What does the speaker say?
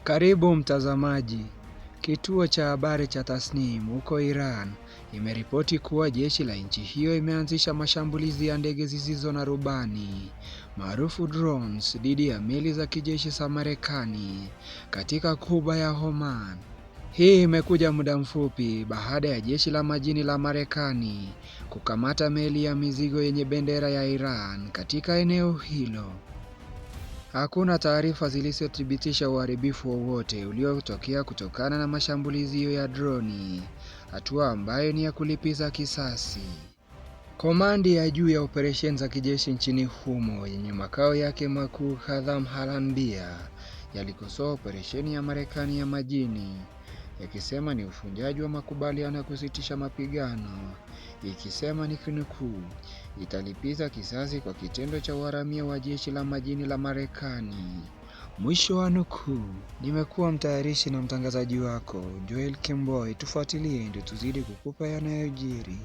Karibu mtazamaji. Kituo cha habari cha Tasnim huko Iran imeripoti kuwa jeshi la nchi hiyo imeanzisha mashambulizi ya ndege zisizo na rubani maarufu drones dhidi ya meli za kijeshi za Marekani katika Ghuba ya Oman. Hii imekuja muda mfupi baada ya jeshi la majini la Marekani kukamata meli ya mizigo yenye bendera ya Iran katika eneo hilo. Hakuna taarifa zilizothibitisha uharibifu wowote uliotokea kutokana na mashambulizi hiyo ya droni, hatua ambayo ni ya kulipiza kisasi. Komandi ya juu ya operesheni za kijeshi nchini humo yenye makao yake makuu Khatam al-Anbiya yalikosoa operesheni ya Marekani ya majini, yakisema ni uvunjaji wa makubaliano ya kusitisha mapigano, ikisema nikinukuu, italipiza kisasi kwa kitendo cha uharamia wa jeshi la majini la Marekani. Mwisho wa nukuu. Nimekuwa mtayarishi na mtangazaji wako Joel Kemboi. Tufuatilie ndio tuzidi kukupa yanayojiri.